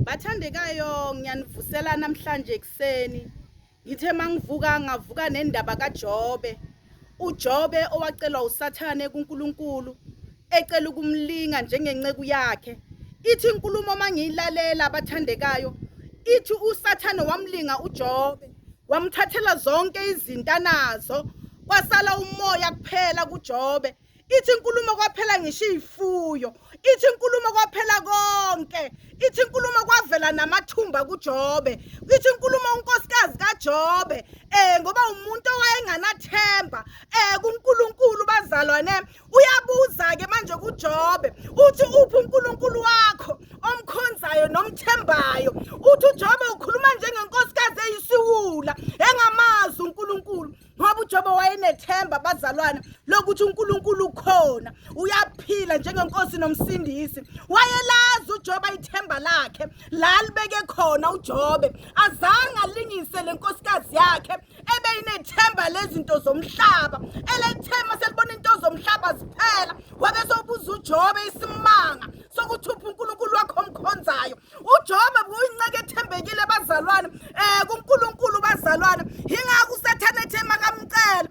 Bathandekayo, ngiyanivusela namhlanje ekuseni. Ngithe mangivuka ngavuka nendaba kaJobe. UJobe owacelwa uSathane kuNkulunkulu ecela ukumlinga njengenceku yakhe. Ithi inkulumo mangiyilalela abathandekayo, ithi uSathane wamlinga uJobe, wamthathela zonke izinto anazo, kwasala umoya kuphela kuJobe. Ithi inkulumo kwaphela ngisho izifuyo, ithi inkulumo kwaphela konke, ithi inkulumo kwavela namathumba kuJobe, ithi inkulumo unkosikazi kaJobe ngoba umuntu owayenganathemba kuNkulunkulu bazalwane. Uyabuza ke manje kuJobe, uthi uphi uNkulunkulu wakho omkhonzayo nomthembayo? Uthi uJobe ukhuluma njengenkosikazi eyisiwula engamazi uNkulunkulu, ngoba uJobe wayenethemba bazalwane lokuthi uNkulunkulu ukhona, uyaphila njengenkosi nomsindisi. Wayelazi uJobe ithemba lakhe la libeke khona. uJobe azange alingise lenkosikazi yakhe ebeyinethemba lezinto zomhlaba, elethemba selibona into zomhlaba ziphela. Wabe sobuza uJobe isimanga sokuthi uphi uNkulunkulu wakho omkhonzayo. uJobe uyinceke ethembekile bazalwane kuNkulunkulu bazalwane. Ingakho uSathane ethe makamcela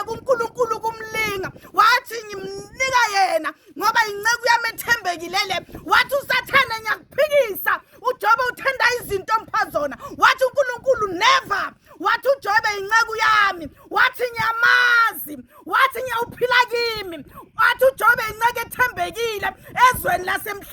kuNkulunkulu kumlinga, wathi ngimnika yena ngoba inceku yami ethembekile le. Wathi uSathane ngiyakuphikisa, uJobe uthanda izinto ompha zona. Wathi uNkulunkulu never. Wathi uJobe inceku yami, wathi ngiyamazi, wathi ngiyawuphila kimi. Wathi uJobe inceku ethembekile ezweni lasemhlabeni.